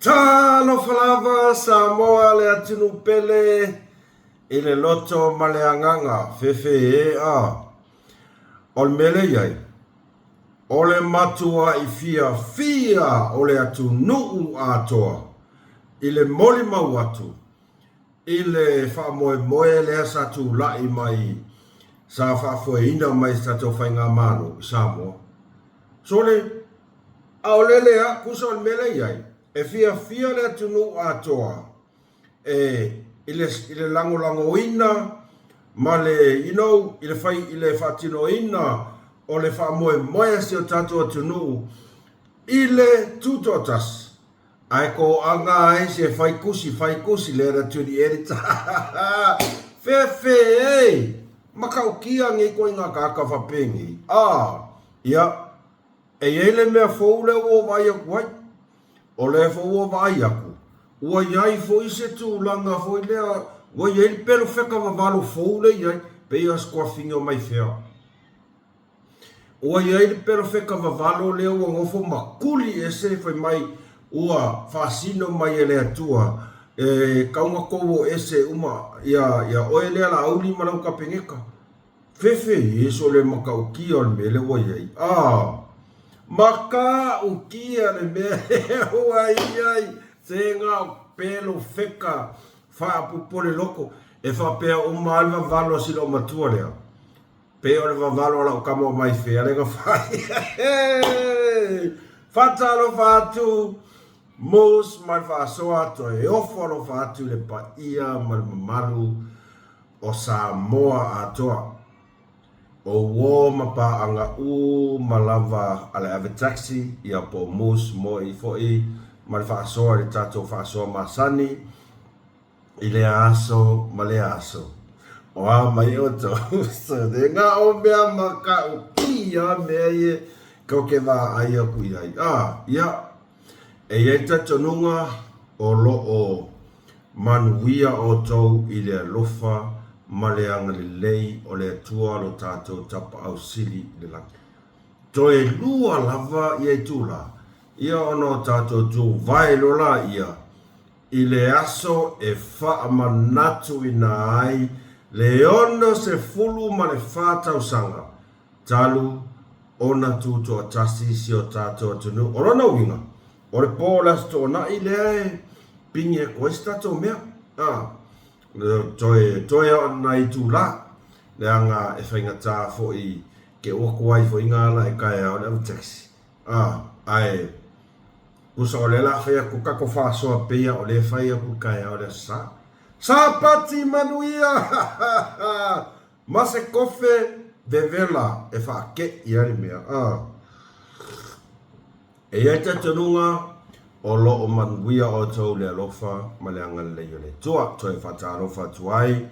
Talofa lava Samoa le atunuu pele i le loto ma le agaga fefe e a. O le mea lea i ai, o le matuai fiafia o le atunuu atoa i le molimau atu i le faamoemoe lea sa tulai mai sa faafoeina mai e se tatou Faigamalo i Samoa. Sole, ʻaʻole lea, tusa o le mea lea i ai, e fiafia le atunuu atoa e i le i le lagolagoina ma le you know i le fai i le faatinoina o le faamoemoe a si o tatou atunuu i le tutoatasi. Ae toaga ai se fai tusi fai tusi lea na tuli editor Fefe e! Matautia nei ituaiga tagata faapenei a! Ia, e i ai le mea fou lea ua ou vaai atu ai. O lea foi ua vaai atu, ua i ai foi se tulaga foi lea, ua i ai le pelofeka vavalo fou lea e i ai, pei o se tuafafine o mai fea. Ua i ai le perofeta vavalo lea ua nofo ma tuli ese fai mai ua faasino mai e le Atua e tau na tou o ese uma ia ia oe lea Laauli ma lau Kapeneta. Fefe Iesu o le matautia o le mea lea ua i ai. Ah! Matautia le mea lea ua i ai se na o perofeta faapupole loto e faapea uma lava le vavalo a si loomatua lea. Pei o le vavalo a lau tama o mai fea le na fai. Faatalofa atu Moose ma le faasoa toe ofo alofa atu i le paia ma le mamalu o Samoa atoa. O uo ma paaga uma lava a le ave taxi ia po o Moose moi foi ma le faasoa i le tatou faasoa masani. I lea aso ma lea aso, o a mai outou sone o mea matautia mea ia kou te vaai aku i ai. A, ia, e i ai le talitonuga o lo o manuia outou i le alofa ma le agalelei o le Atua lo tatou Tapaau Sili i le lagi. Toe lua lava ia itulā, ia ona o tatou tuvae loa laia I le aso e faamanatuina ai le 64 tausaga talu ona tutoatasi si o tatou atunuu. O lona uiga, o le po o le Aso Toonai lea e pigi atu ai se tatou mea, a, toe, toe o nai itulā, leaga e faigata foi ke ua tuai foi gala e taeao le ave taxi, a, ae. Tusa o lea la fai atu tatou faasoa pei a o lea fai atu i taeao le aso sa. Sapati manuia! Ma se kofe vevela e faake'i ai le mea. A. E i ai talitonuga o lo o manuia outou le alofa ma le agalelei o le Atua. Toe faatalofa atu ai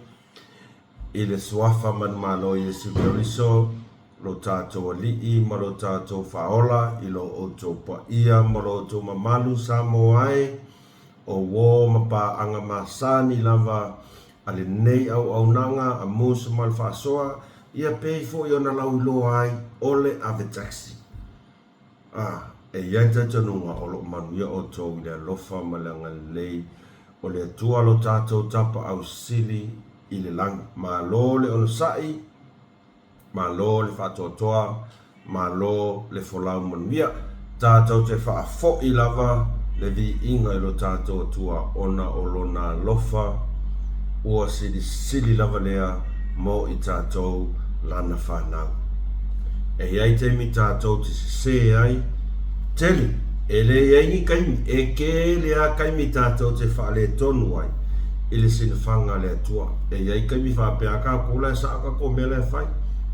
I le Suafa manumalo o Iesu Keriso, lo tatou Alii ma lo tatou Faaola, i lo outou paia ma lo outou mamalu Samoa e, o uo ma paaga masani lava a lenei auaunaga a Musa ma le Faasoa, ia pei foi ona lauiloa ai o le ave taxi. A, e i ai le talitonuga o lo o manuia outou i le alofa ma le agalelei o le Atua lo tatou Tapaau Sili i le lagi. Malo le onosai, malo le faatoatoa, malo le folau manuia. Tatou te faafoi lava le viiga i lo tatou Atua ona o Lona alofa ua silisili lava lea mo i tatou Lana fanau. E i ai taimi tatou te sesē ai, tele, e le i ai ni taimi, e kele a taimi tatou te faaletonu ai i le sinafaga a le Atua. E i ai taimi faapea a tatou la e saʻa tatou mea la e fai,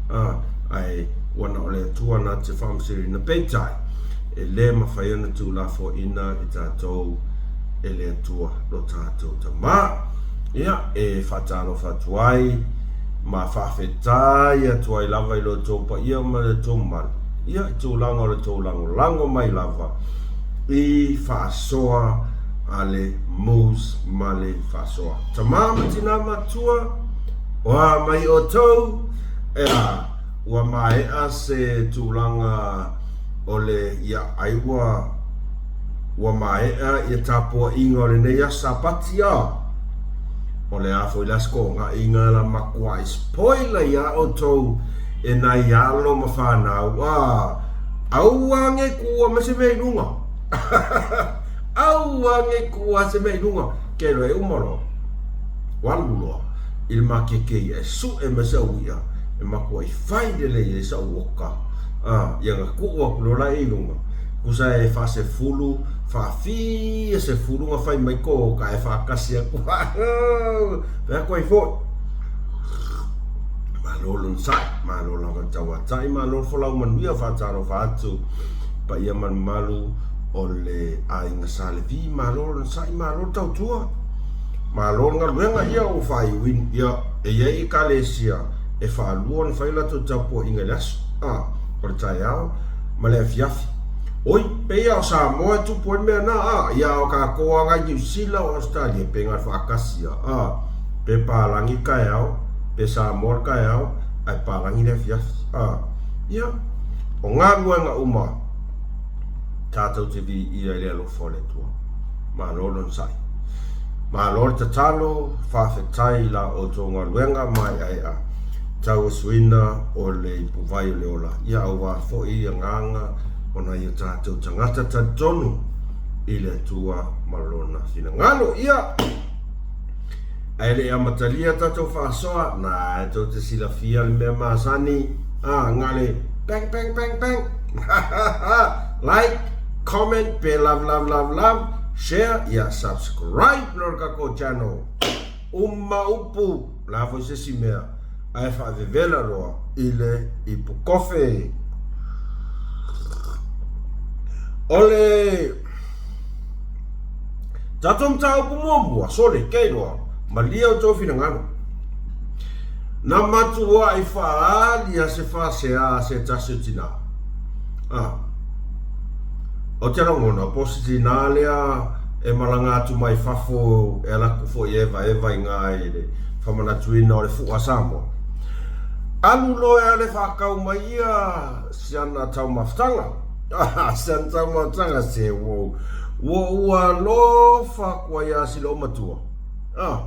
a, ae ua na o le Atua na te faamasinoina. Peitai, e le mafai ona tuulafoaina i tatou e le Atua lo tatou Tama. Ia, e faatalofa atu ai ma faafetai atu ai lava i lo outou paia ma lo outou mamalu, ia, i tulaga o le tou lagolago mai lava i faasoa a le Moose ma le Faasoa. Tama ma tina matua, o a mai outou, ea, ua maea se tulaga o le, ia, ai ua. Ua maea ia tapuaiga o lenei aso Sapati a o le a foi la se kogaʻiga la makuaʻi spoiler iā ʻoutou e nai alo ma whanau a aua nge kuua mai se mea i luga aua nge kuua se mea i luga ke loa e uma loa ua alu loa i le makeke ia e suʻe mai saʻu iʻa e makuaʻi fai lelei ai saʻu oka a ia na kuʻu aku loa la i luga kusa e faasefulu faafia sefulu na fai mai ko oka e faakasi aku fai aku ai foi. Malo le onosai, malo lava le tauatai, malo le folau manuia, faatalofa atu paia malumalu o le aiga Sa Levi, malo le onosai, malo le tautua, malo le galuega, ia ua faaiuina, ia e i ai ekalesia e faalua ona fai latou tapuaiga i le aso, a, o le taeao ma le afiafi. Oi, pei lava o Samoa e tupu ai le mea na, a, ia o tatou agai Niu Sila o Ausetalia, pe na o le faatasi lava, a, pe palagi le taeao, pe Samoa le taeao, ae palagi le afiafi, a. Ia, o galuega uma tatou te viia i le alofa o le Atua. Malo le onosai. Malo le tatalo, faafetai i la outou galuega maeaea tauasuina o le ipuvai o le ola, ia aua foi agaga o nai o tatou tagata talitonu i le Atua ma Lona finagalo. Ia, ae le i amatalia tatou faasoa, na e tou te silafia le mea masani, a, na le bang, bang, bang, bang, like, comment, pe love, love, love, love, share, ia, subscribe loa le tatou channel. Uma upu, la foi se isi mea, ae faavevela loa i le ipu kofe. O le tatou mataupu muamua, sole, kei loa, malie outou finagalo. Na matuai faaali a se faasea a se tasi o tinā. Ah. Ou te lagona, po o se tinā lea e malaga atu mai fafo e ala atu foi e evaeva i gā i le faamanatuina o le Fuʻa a Samoa. Alu loa e ale faatau mai ia si ana taumafataga. Si ana taumafataga se ua ou alofa atu ai ia si loomatua. Ah.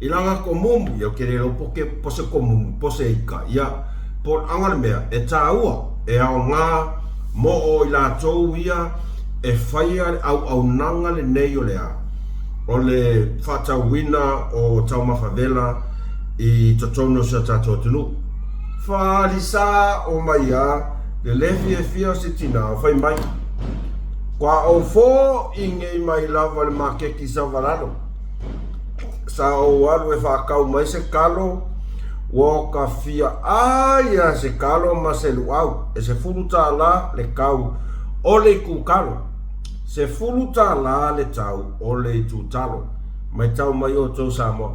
I lana komumu, ia ou te le iloa po ke, po se komumu, po se ika, ia, po o le aga le mea, e tāua, e aoga mo o i latou ia e faia le auaunaga lenei o le a, o le faatauina o taumafa vela i totonu o si o tatou atunuu. Faalisa o mai a le le fiafia o se tina o fai mai, Kua ou foʻi nei mai lava le maketi savalalo. Sa ou alu e faatau mai se kalo, ua o ka fia ʻai a se kalo ma se luʻau, e $10 le kau o le itu kalo. $10 le tau o le itu talo. Maitau mai outou Samoa.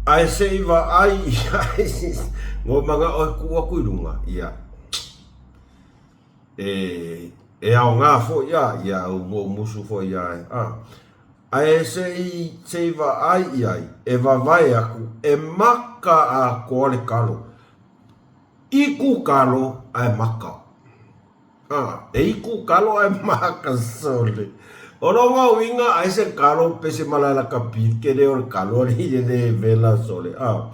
Ae se i vaai i ai, ua manaʻo e kuʻu aku i luga, ia. E, e aoga foi a, ia au moʻu musu foi a e, a. Ae se i, se i vaai i ai, e vavae aku, e maka atoa le kalo. Iku kalo ae maka. A, e iku kalo ae maka sole. O lona uiga ae se kalo pe se malaela ka pi, ke le o le kalo ali e le vela sole. A,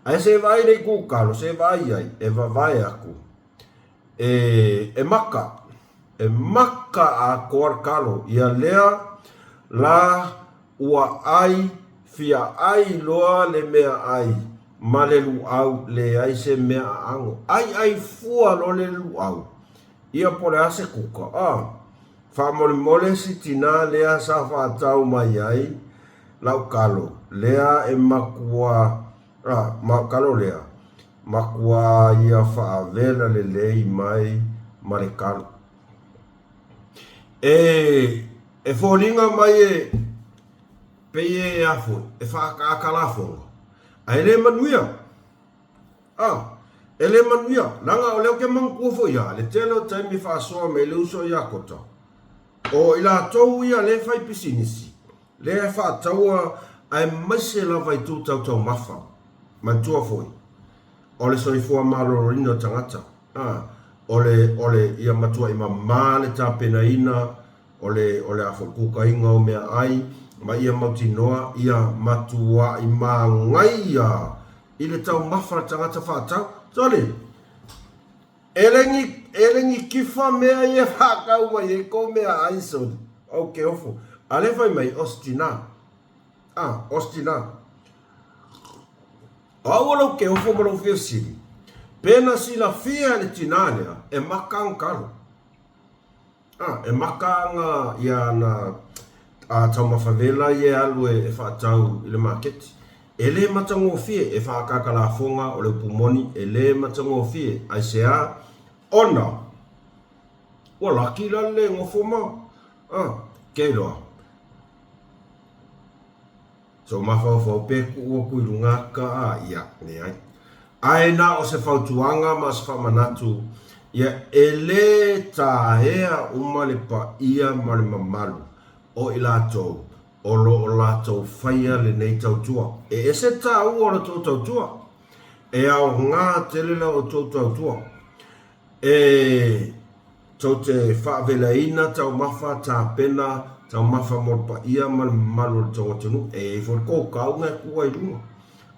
ae se vaai le iku kalo, se vaai ai, e vavae aku. E, e maka, e maka atoa le kalo ia lea la ua ʻai, fia ʻai loa le mea ʻai ma le luʻau leai se mea aʻago. ʻAi ʻai fua loa le luʻau, ia po o le a se kuka, a. Faamolemole si tinā lea sa faatau mai ai lau kalo, lea e makua A, ma kalo lea, makuā ia faavela lelei mai ma le kalo. E, e foliga mai e, pei e a foi, e whaakaaka lafoga, a e le manuia. A, e le manuia, leaga o lea ou te manatua foi a, le tele o taimi e faasoa mai le uso ia Kota, o i latou ia le fai pisinisi, Lea e faataua aemaise lava i tū tautaumafa, manatua foi, o le soifua maloloina o tagata, ā, O le, o le, ia matuai mamā le tapenaina o le, o le a foi kukaina o meaai, ma ia mautinoa ia matuai magaia i le taumafa a le tagata faatau. Sorry! E le ni, e le ni kifa mea ia e faatau mai ai kou meaai, sorry. Ou ke ofo. A lea fai mai, o se tinā. Ah, o se tinā. O au o lou ke ofo ma lou fia fesili, pe na silafia e le tinā lea e maka ana kalo. A, e maka ana ia ana a taumafa vela ia e alu e faatau i le maketi. E le matagofie e whaakaka lafoga o le upu moni, e le matagofie, aisea? Ona ua laki la le gofo ma, a, kei loa. So mafaufau pe kuu aku i luga ka a ia, leai. Ae na o se fautuaga ma se faamanatu, ia e le taea uma le paia ma le mamalu o i latou o lo o latou faia lenei tautua. E ese taua o la outou tautua. E aoga tele la outou tautua. E tou te faavelaina taumafa tapena taumafa mo le paia ma le mamalu o le tou atunuu. E i ai foi le koukauna e kua i luga.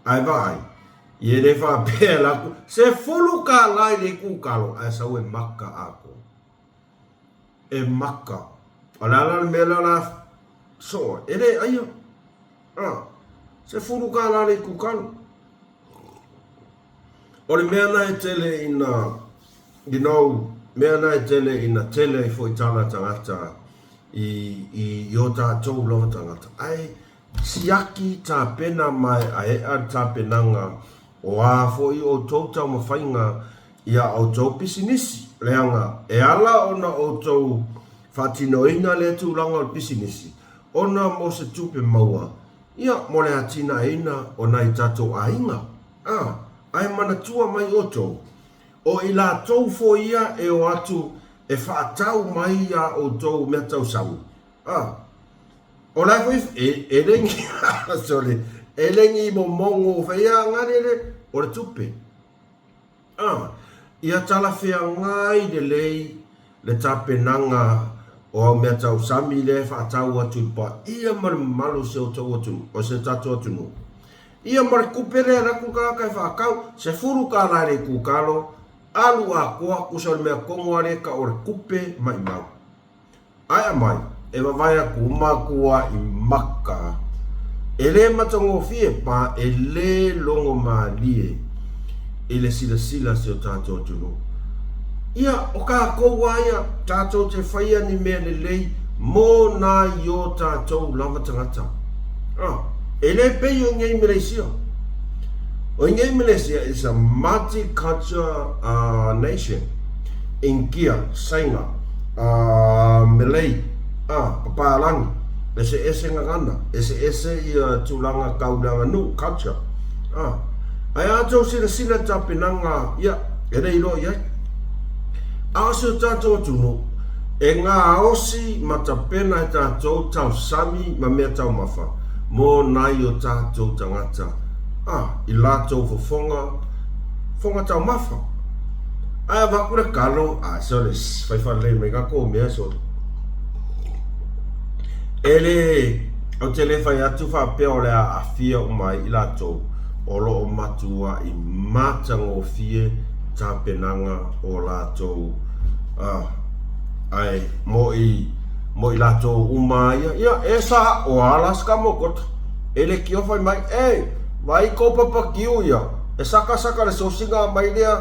Ae vaai, e le faapea e latou, $10 i le ikukalo ae sau e maka atoa. E maka. O le a la le mea lea o le a soo ai? E le aia. A, $10 le ikukalo. O le mea na e tele ina, you know, mea na e tele ina tele ai foi tala tagata i, i, i o tatou lava tagata. Ae siaki tapena maeaea le tapenaga o a foi outou taumafaiga i a outou pisinisi, leaga e ala ona outou faatinoina lea tulaga o le pisinisi, ona mo se tupe maua, ia, mo le atinaeina o nai tatou aiga. A, ae manatua mai outou, o i latou foi ia e o atu e faatau mai iā outou meatausami, a, o la foi e, e le ni, sorry, e le ni momogo feia galele o le tupe. A, ia talafeagai lelei le tapenaga o au meatausami lea e faatau atu i le paia ma le mamalu o si outou atunuu, o si o tatou atunuu. Ia ma le kupe lea e alu atu le tagata e faatau, $10 i le itukalo, alu atoa, tusa o le mea tonu lava lea e tau o le tupe maimau. Ae aumai, e vavae atu uma atu a i maka, e le matagofie pa e le logo malie i le silasila a si o tatou atunuu. Ia, o tatou a ia, tatou te faia ni mea lelei mo nai o tatou lava tagata. Ah, e le pei o inei i Malaysia. O inei i Malaysia is a multi-culture uh, nation. Inkia, Saina, uh, Malay, ah, Papalangi, eseese gagana, eseese ia tulaga tau le aganuu, culture. Ah, ae a outou silasila i le tapenaga, ia, e le iloa i ai. A o si o tatou atunuu, e gaosi ma tapena e tatou tausami ma meataumafa mo nai o tatou tagata, ah, i latou fofoga, fofoga taumafa. Ae avatu le kalo, ah, sole, fai faalelei mai tatou mea, sole. E le, ou te le fai atu faapea o le a aafia uma ai i latou o lo o matuai matagofie tapenaga o latou, ah, ae mo i, mo i latou uma ia, ia, e sa, o a la se ka mokota, e le kio fai mai, e, vai kou papakiu ia, e sakasaka le sosiga mai lea,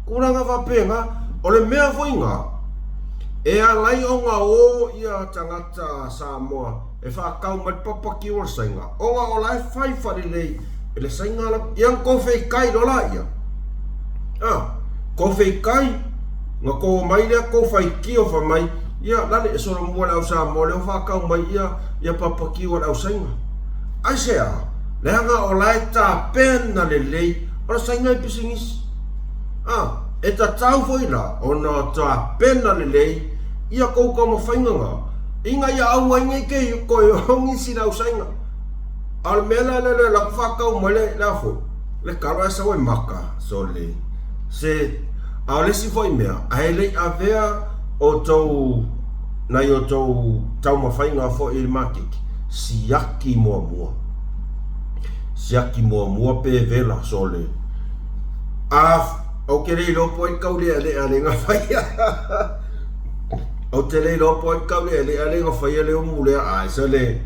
tulaga faapena, o le mea foi na, E ala ai ona o ia tagata Samoa e faatau mai le papakiu o le Saina, ona o la e fai faalelei e le Saina la, ia na tou feikai loa laia. A, tou feikai, na tou omai lea tou faitio fai mai, ia lale e solomua le au Samoa lea ua faatau mai ia ia papakiu a le au Saina. Aisea? Leaga o la e tapena lelei o le Saina e pisinisi. A, E tatau foi la ona tapena lelei ia kou taumafaiga na, ina ia aua ai nei ke toe ogi sina ausaiga. A o le mea la lea la ku faatau mai le le a foi, le kalo ae sau e maka, sole, se. A o le isi foi mea, a e le i avea outou nai outou taumafaiga foi i le maketi, siaki muamua. Siaki muamua pe vela sole. A, ou te le iloa po o ai le taulealea lea na faia. Ou te le iloa po o ai le taulealea lea na faia le umu lea, ae sole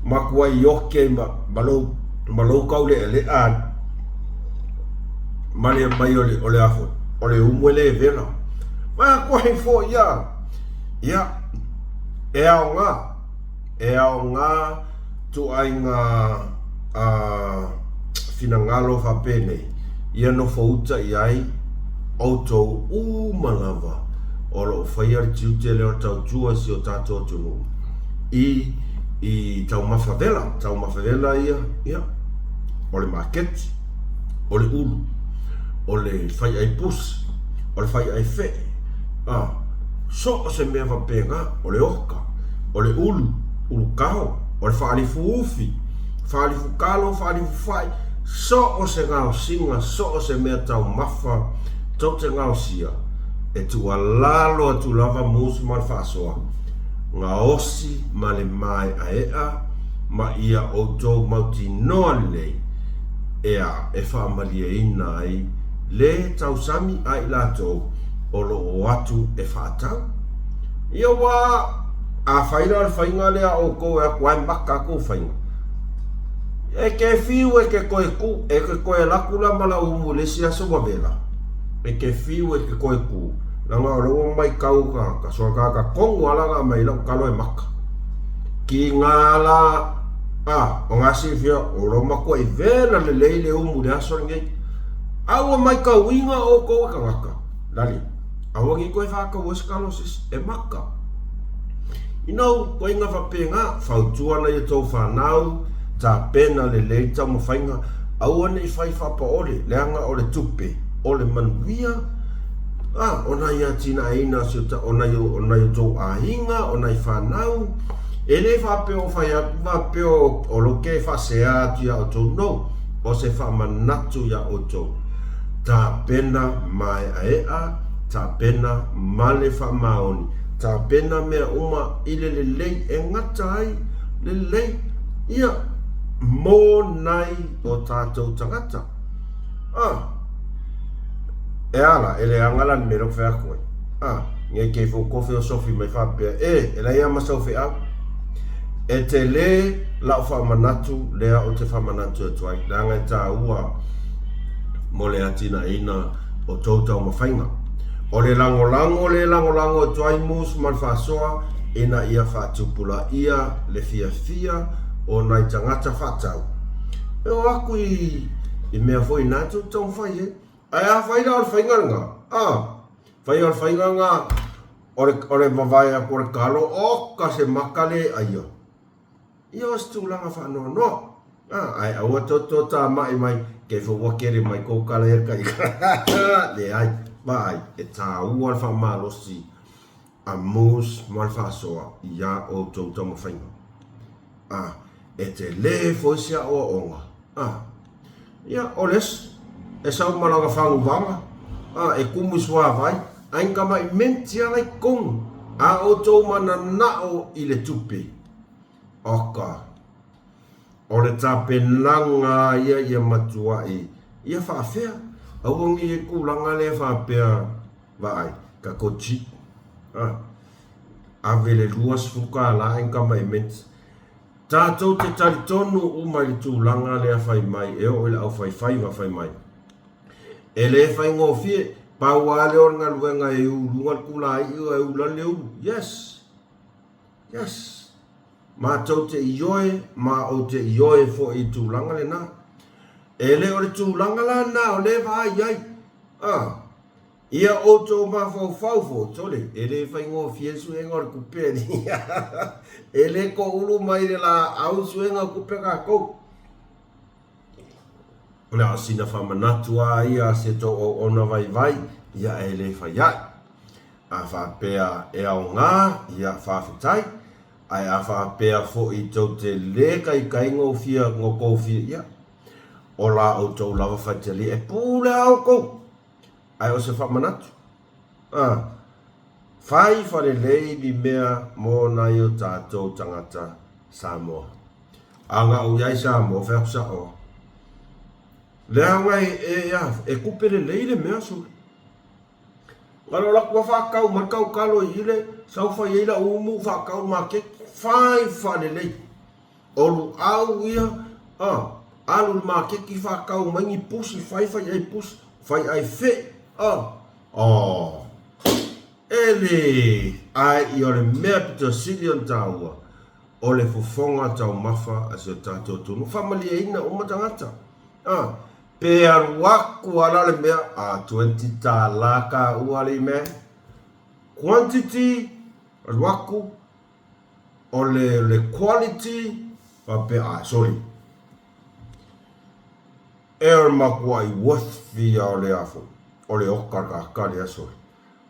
matuai oke ma, ma lou, ma lou taulealea ma le aumai o le, o le a foi, o le umu e le vela. Vaai atu ai foi a, ia, e aoga, e aoga ituaiga a finagalo faapenei, ia nofouta i ai outou uma lava o lo o faia le tiute lea o le tautua i si o tatou atunuu i i taumafa vela, taumafa vela ia, ia, o le maketi, o le ulu, o le faiʻai pusi, o le faiʻai feʻe, a, so o se mea faapena, o le oka, o le ulu, ulu kao, o le faalifu ufi, faalifu kalo, faalifu fai, so o se gaosiga, so o se mea taumafa tou te gaosia, e tuualalo atu lava Mus ma le faasoa, gaosi ma le maeʻaeʻa ma ia outou mautinoa lelei, ea e faamalieina ai le tausami a i latou o lo o atu e faatau. Ia ua afai la o le faiga lea a outou e atu ai maka a tou faiga, e te fiu e te toe tu, e te toe alu atu la ma lau umu i le isi aso ua vela. E te fiu e te toe tu, leaga o lea ua maitau tagata, so le tagata tonu lava la na aumai ai lau talo e maka. Kiga la, a, o na silafia, o lo matuai vela lelei le umu i le aso lenei. A ua maitauina outou e tagata, lale, aua ne i toe faataua se talo a se isi, e maka. You know, koinga faapena, fautua nai a tou fanau, tapena lelei taumafaiga, aua ne i fai faapaole, leaga o le tupe, o le manuia, a, o nai atinaeina o si o, o nai o, o nai o tou aiga, o nai fanau, e le faapea o fai atu faapea o, o lo ke faasea atu iā outou, no, o se faamanatu iā outou. Tapena maeaea, tapena ma le faamaoni, tapena mea uma i le lelei e gata ai lelei, ia, mo nai o tatou tagata. Ah, e a la, e leaga la le mea lea ou te fai atu ai. Ah, nei kei fou kofe o Sofi mai faapea, e, e leai lava ma sau feau. E tele lau faamanatu lea ou te faamanatu atu ai, leaga e taua mo le atinaeina o tou taumafaiga. O le lagolago le lagolago atu ai Mus ma le faasoa ina ia faatupulaia le fiafia o nai tagata faatau. E o atu i i mea foi na tou te taumafai ai. Ae afai la o le faiga lena, a, fai o le faiga lena o le, o le vavae atu o le kalo, oka se maka le aia. Ia o se tulaga faanoanoa. A, ae aua tou te tāmaʻi mai, kei foi ua kele mai kou kala ia kai. Leai, vaai, e tāua le faamalosi a Moose ma le faasoa iā outou taumafaiga. A, e telē foi se aoaoga. A, ia, o le isi, e sau ma lana faguvaga, a, e kumu i suavai, ae ni tamaʻi menti lava la i totonu, a outou mananao i le tupe. Oka. O le tapenaga ia ia matuai ia faafea. Aua ne i ai tulaga lea faapea, vaai, tatou jeep, a, ave le 20 tala ae ni tama e menti. Tatou te talitonu uma i le tulaga lea fai mai, e oo i le aufaifaiva fai mai. E le faigofie, pau lava lea o le galuega e u i luga le kulaiu ae u lalo le ulu. Yes! Yes! Matou te ioe ma ou te ioe foi i tulaga lena. E le o le tulaga la lena o lea e vaai ai. Ah, ia outou mafaufau foi, sole, e le faigofie le suega o le tupe alii. E le toulu mai le laau le suega o tupe a tatou. Na o sina faamanatu lava ia a si tou auauna vaivai, ia e le fai aʻe. A faapea e aoga, ia faafetai. Ae a faapea foi tou te le taitai gofia no tou fia, ia, o la outou lava faitalia e pule lava outou. Ae o se faamanatu. A, fai falelei ni mea mo nai o tatou tagata Samoa. A ga'u iai Samoa fai aku sa'o. Leaga e, e, a, e kupe lelei le mea sole. Galo laku a faatau mai tautalo i ile sau fai ai lau umu faatau i le maketi. Fai faalelei. O luau ia, a, alu i le maketi faatau mai ni pusi, fai fai ai pusi, fai ai fe'i, a, oh. E le, ae ia o le mea pito sili ona taua, o le fofoga taumafa a si o tatou atunuu. Faamalieina uma tagata. A, pe alu aku a la le mea, a, 20 tala ka ua le mea. Quantity, alu aku, o le, le quality, faapea, a, sorry. E o le makuaʻi worth fia o le afo, o le oka le kaka lea, sorry.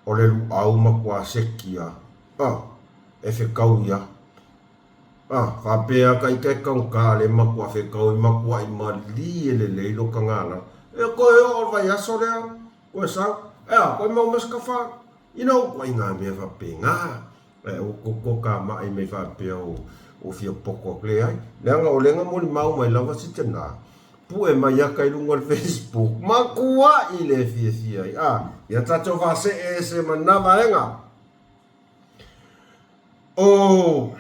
O le luau makuā seki a, a, e fekau ia. A, faapea ka ika e kaugā le makuā fekau i makuaʻi malie lelei lo ka gala. E koe oo le vaiaso lea, koe sau, e a, koe mau ma se kafa. You know, ituaiga mea faapena. Ae aua koko kamaʻi mai faapea ua fia poko aku. Leai, leaga o lea na molimau mai lava si tina, pue mai aka i luga o le Facebook, makuaʻi le fiafia ai. A, ia tatou faasee ese ma lena vaega. O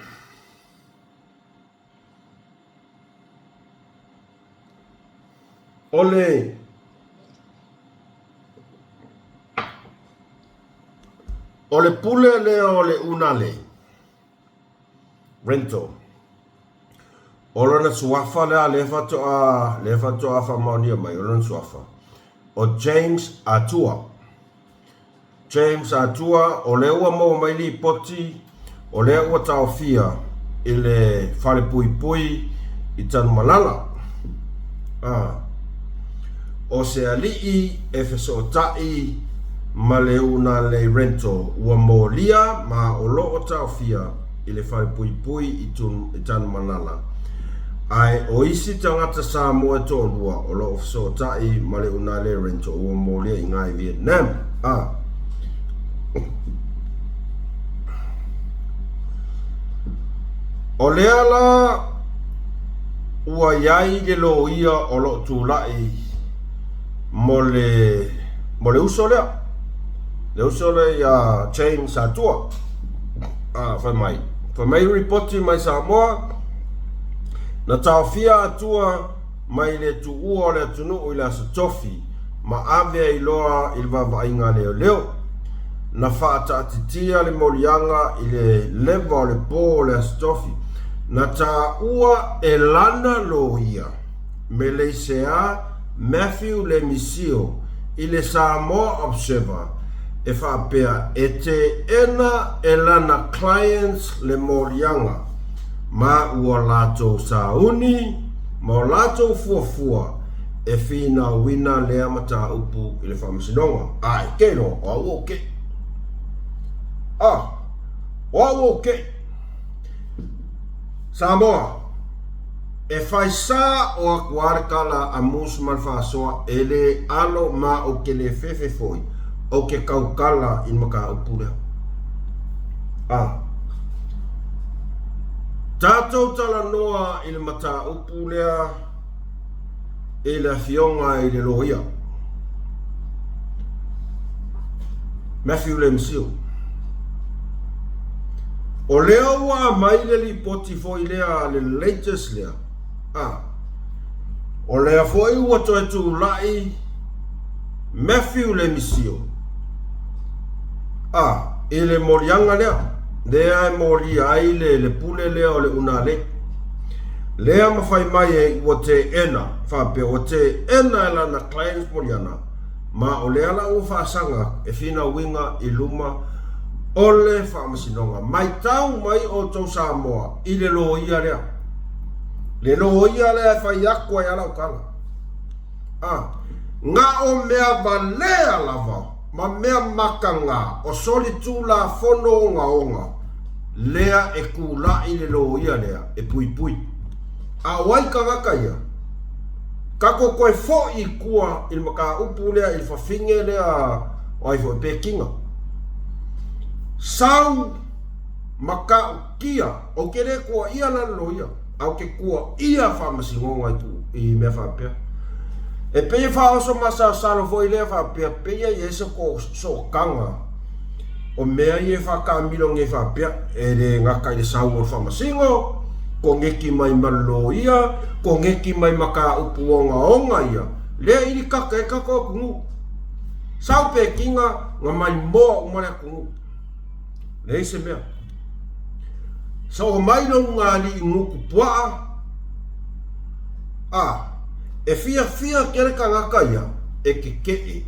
O le O le pule lea o le unalei, rental, o lona suafa lea lea faatoa lea faatoa faamaonia mai o lona suafa, o James Atua. James Atua, o lea ua maua mai lipoti, o lea ua taofia i le falepuipui i Tanumalala. A, o se alii e fesootai ma le Unalei Rental ua molia ma o lo o taofia i le falepuipui i Tanumalala, ae o isi tagata Samoa e toalua o lo o fesootai ma le Unalei Rental ua molia i ina i Vietnam. A. O lea la ua i ai le loia o lo o tulai mo le, mo le uso lea, le uso lea ia James Atua. A, fai mai, fai mai ripoti mai Samoa, na taofia Atua mai le tuua o le atunuu i le Aso Tofi ma ave ai loa i le vaavaaiga a leoleo. Na faataatitia le moliaga i le leva o le po o le Aso Tofi. Na taua e lana loia Meleisea Matthew Lemisio i le Samoa Observer e faapea e teena e lana clients le moliaga ma ua latou sauni ma o latou fuafua e finauina lea mataupu i le Faamasinoga. A e ke loa, o au ou ke. A, o au ou ke. Samoa, e fai sa o aku a le kala a Moose ma le faasoa e le alo ma ou ke le fefe foi ou ke kaukala i le mataupu lea. A, tatou talanoa i le mataupu lea i le afioga i le loia Matthew Lemsio. O lea ua aumai le lipoti foi lea, le latest lea, a, o lea foi ua toe tulai Matthew Lemisio, a, i le moliaga lea, lea e molia ai le, le pule lea o le unalei. Lea ma fai mai ai ua teena, faapea ua teena e lana clients moliana, ma o lea la ua faasaga aku e finauiga i luma o le faamasinoga. Maitau mai outou Samoa i le loia lea. Le loia lea e fai aku ai a lau tala. A, na o mea valea lava ma mea makaga o solitulafono ogaoga lea e kulaʻi le loia lea e puipui. A o ai tagata ia? Tatou toe foʻi i tua i le mataupu lea i le fafine lea o ai foi Pekinga. Sau matautia, ou te le tuuaia la le loia, ae ou te tuuaia faamasinoga i tu i mea faapea. E pei e faaoso masalosalo foi lea faapea, pei e i ai se sootaga o mea ia e faataamilo nei faapea, e le gata i le sau o le faamasino, koneti mai ma le loia, koneti mai mataupu ogaoga ia, lea e ilikaka ai tatou atunuu. Sau pekiga na maimoa uma le atunuu. Leai se mea. Soo mai lou alii gutu puaa, a, e fiafia tele tagata ia e tetee,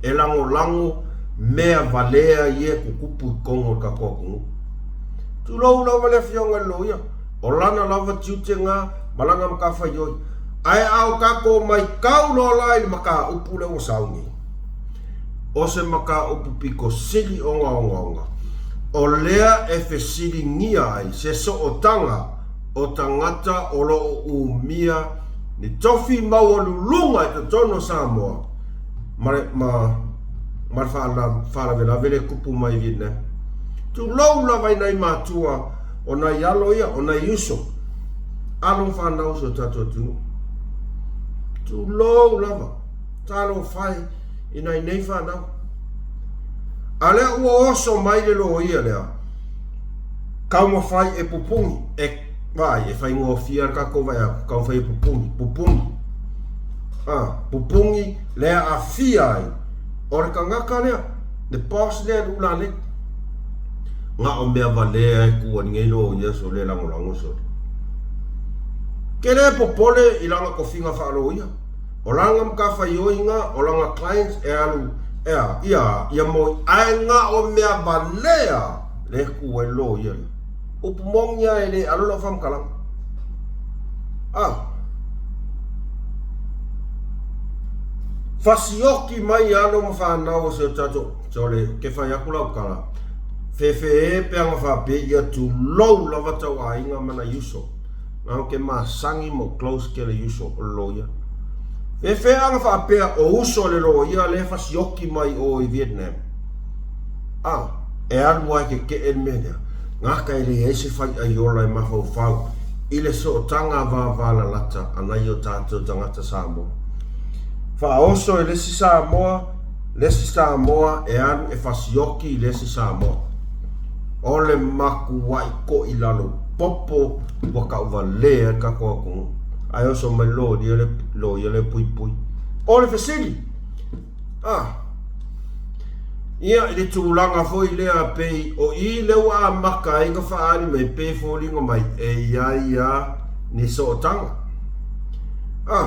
e lagolago mea valea ia e tutupu i totonu o le tatou atunuu. Tulou lava le afioga i le loia, o lana lava tiute na ma lana matafaioi. Ae a o tatou maitau loa la i le mataupu lea ua sau nei, o se mataupu pito sili ona ogaoga, o lea e fesiligia ai se sootaga o tagata o lo o umia ni tofi maualuluga i totonu o Samoa ma le, ma, ma le faalavelave lea e tupu mai i Vietnam. Tulou lava i nai matua o nai alo ia, o nai uso, alo ma fanau o si o tatou atunuu. Tulou lava, talofa e i nai nei fanau. A lea ua oso mai le loia lea, taumafai e pupuni, e vaai, e faigofie le tatou vaai atu, taumafai e pupuni, pupuni, a, pupuni le aafia ai o le tagata lea, le boss lea le ulalei. Na o mea valea e tu ai nei loia sole lagolago sole. Ke le popole i lana tofiga faaloia. O lana matafaioi-ga, o lana clients e alu e a, ia, ia moi, ae na o mea valea le tu ai loia lea. Upu moni a e le alo lau faamatalaga. A. Fasioki mai alo ma fanau o si o tatou, sole, ke fai aku lau tala, fefe e pe aga faapea ia tulou lava tau aiga ma nai uso. Na o ke masani ma close ke le uso o le loia. Fefe aga faapea o uso le loia le fasioki mai o i Vietnam. A, e alu a e kekeʻe le mea lea, gata e leai se faiaiola e mafaufau i le sootaga vavalalata a nai o tatou tagata Samoa. Faaoso e le isi Samoa, le isi Samoa e alu e fasioki i le isi Samoa. O le makuaʻi koʻilalo popo ua taʻuvalea ai le tatou atunuu. Ae oso mai le loia le puipui. O le fesili, A, ia, i le tulaga foi lea pei o i lea ua amata ai ona faaali mai pei e foliga mai e i ai a ni sootaga. A,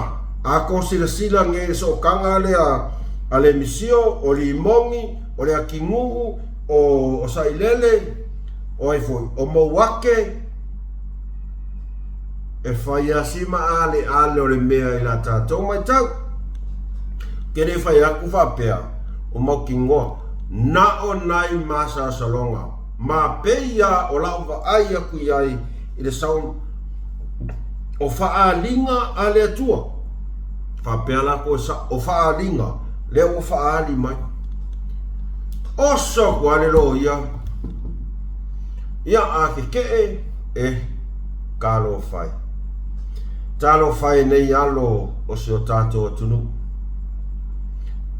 a kou silasila nei i le sootaga lea a le misio, o Limogi, o le Akinuu, o, o Sailele, o ai foi, o Mouake, E fai a si maaleale o le mea i la tatou matau. Ke le fai aku faapea, o mautinoa, na o nai masalosaloga, ma pei a o la'u vaai aku iai i le sao o faaaliga a le Atua. Faapea lakou e sao, o faaaliga lea ua faaali mai. Oso aku a le loia, ia a kekeʻe, e talofa e. Talofa e nei alo o si o tatou atunuu.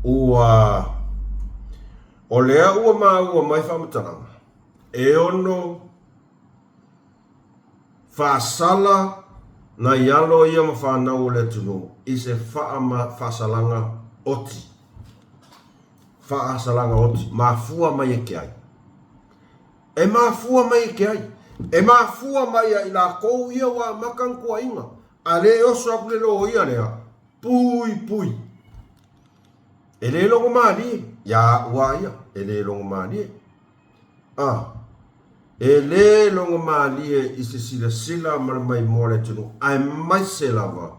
Ua, o lea ua maua mai faamatalaga, e ono faasala nai alo ia ma fanau o le atunuu i se faasalaga oti. Faasalaga oti, mafua mai e ke ai. E mafua mai e ke ai? E mafua mai ia i lakou ia ua amata ona tuuaiga, a le oso aku le loia lea, puipui. E le logo malie, iā aʻu a ia, e le logo malie. A, e le logo malie i se silasila ma le maimoa o le atunuu, aemaise lava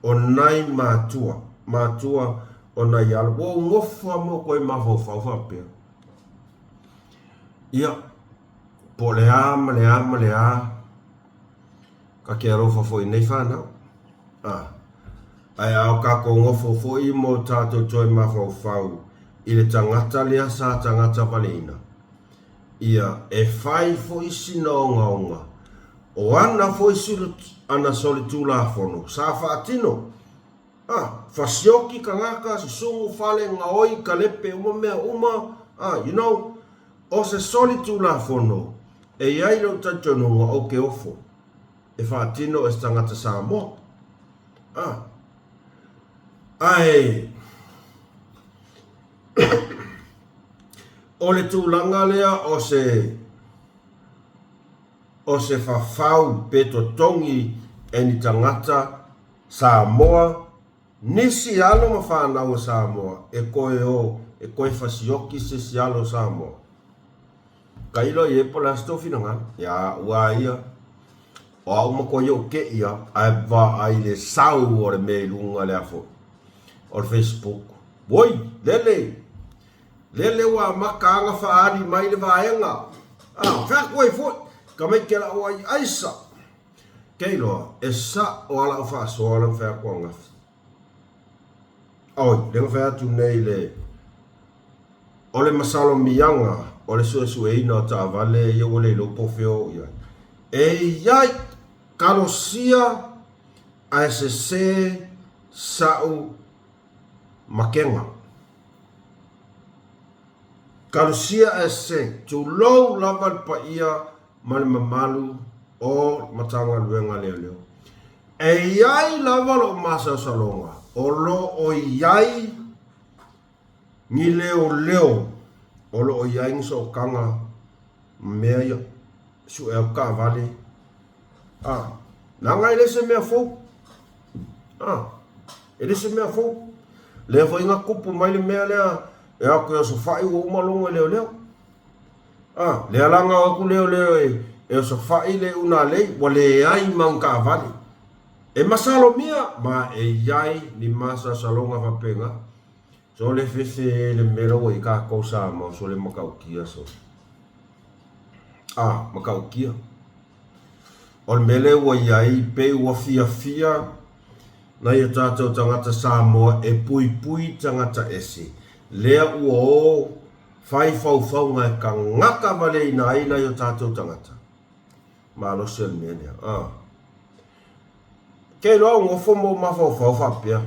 o nai matua, matua o nai alo. Ua ou nofo lava ma ou toe mafaufau faapea, Ia, po o le a ma le a ma le a, ta te alofa foi i nei fanau. A, ae a o tatou nofo foi ma o tatou toe mafaufau i le tagata lea sa tagata valeina. Ia, e fai foi sina ogaoga o ana foi ana solitulafono sa faatino. Ah, fasioki tagata, susugu fale, gaoi, kalepe uma mea uma, ah, you know, o se solitulafono e i ai lou talitonuga ou ke ofo e faatino e se tagata Samoa. Ah, ae o le tulaga lea o se o se fafau pe totogi e ni tagata Samoa, nisi alo ma fanau a Samoa e toe o e toe fasioki se isi alo o Samoa. Tailo i ai po o le a se tou finagalo. Ia au lava ia, o au matua ou te'i lava, ae vaai i le sau o le mea i luga lea foi o le Facebook. Oi, lele! Lele ua amata lava ona faaali mai le vaega. A, fai atu ai foi, tamaiti a lau ai aisa. Keiloa, e sa'o a la'u faasoa lea na fai atu ananafi. Oi, lea na fai atu nei le o le masalomiaga o le suesueina o taavale ia ua le iloa po o fea o oo i ai. E i ai, talosia ae sese sa'u makega. Talosia ae sese, tulou lava le paia ma le mamalu o Matagaluega a Leoleo. E i ai lava lou masalosaloga o lo o i ai ni leoleo o lo o i ai ni sootaga ma mea ia, sue atu taavale, a, leaga e le se mea fou, a, e le se mea fou. Lea foi na tupu mai le mea lea e o atu e osofai ua uma logo e leoleo. A, lea la na o atu leoleo e, e osofai le unalei, ua leai ma ni taavale. E masalomia ma e i ai ni masalosaloga faapena. So le fefe le mea la ua i ai tatou Samoa, so le matautia so. A, matautia. O le mea lea ua i ai, pei ua fiafia nai o tatou tagata Samoa e puipui tagata ese. Lea ua o Fai faufauga e tagata valeina ai nai o tatou tagata. Malosi o le mea lea. Ah. Ke iloa au nofo ma ou mafaufau faapea,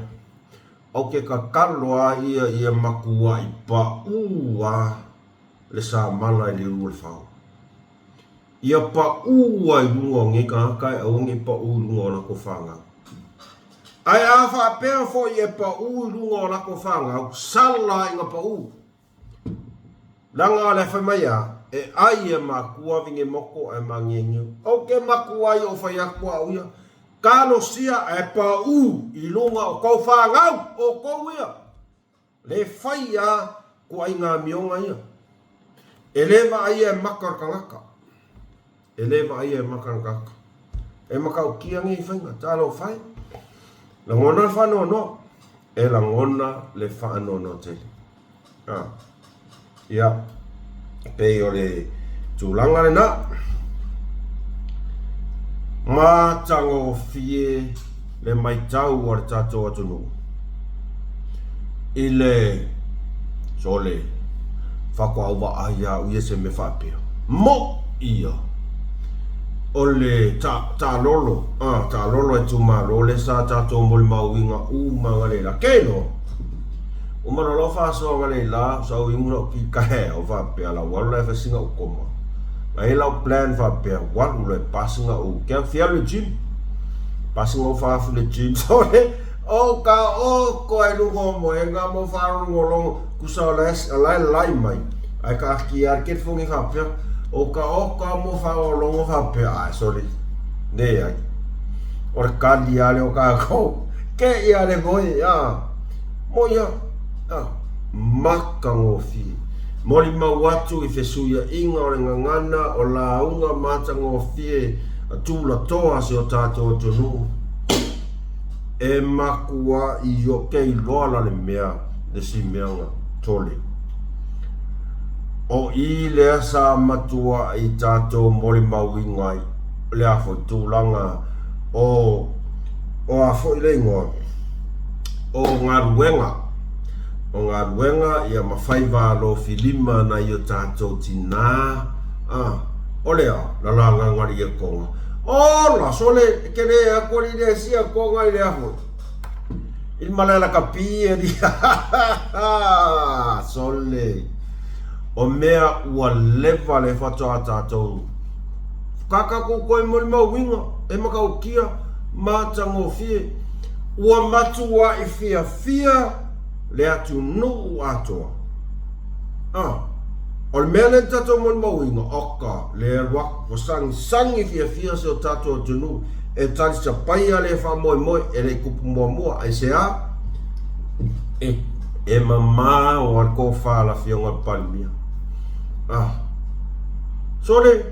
Ou te tatalo lava ia ia matuai paʻū lava le samala i le ulu o le fao. Ia paʻū lava i luga o nei tagata ae aua ne i paʻū i luga o latou fanau. Ae a faapea foi e paʻū i luga o latou fanau, sala ina paʻū. Leaga o le fai mai a, e ai e makua vinemoko ae magiagiu. Ou te makuai o fai atu au ia, talosia ae paʻū i luga o kou fanau, o kou ia. Le fai a ituaiga amioga ia. E le vaaia e maka o le tagata. E le vaaia e maka o le tagata. E matautia nei faiga, talofa e. Lagona le faanoanoa. E lagona le faanoanoa tele. A. Ia, pei o le tulaga lena. Matagofie le maitau a le tatou atunuu i le sole faatoa ou vaai au ia se mea faapea. Moʻi ia o le taalolo, taalolo a itumalo lea sa tatou molimauina uma analeila. Ke loa? Uma loa lau faasoa analeila, sau inu lau ti taeao faapea lau alu la e fai sina ou koma. Na i ai lau plan faapea, ua alu loa e pa sina ou, ke fia alu i le gym. Pa sina ou faafu i le gym. Sole, ou ka oko ai luga o moega ma ou faalogologo, tusa o la e lai mai, ae taatia lava le telefoni faapea, ou ka oko lava ma ou faalogologo faapea, ae sole, leai. O le kali lava lea o tatou. Ke ia le moe, a. Moe a, a. Matagofie. Molimau atu i fesuiaiga o le gagana o lauga matagofie a tulatoa a si o tatou atunuu. E matuai o ke iloa la le mea le si mea na tole. O i lea sa matuai tatou molimauina ai lea foi tulaga o o a foi le igoa o galuega o galuega ia ma faiva alofilima nai o tatou tinā. A, o le a, la la nganga li ia konga. Ola, sole, ke le a kori le sia konga i le aho. I malala ka pi e li. Sole. O mea ua leva le whatoa tātou. Kaka ko koe moli mauinga, e makaukia, matagofie. Ua matua i fiafia le atunuu atoa. A, o le mea lea na tatou molimauina, oka, le alu aku, ua sagisagi fiafia si o tatou atunuu e talisapaia le faamoemoe e le i kupu muamua. Aisea? E, e mamao a le tofa a le Afioga i le Palemia. A, sole,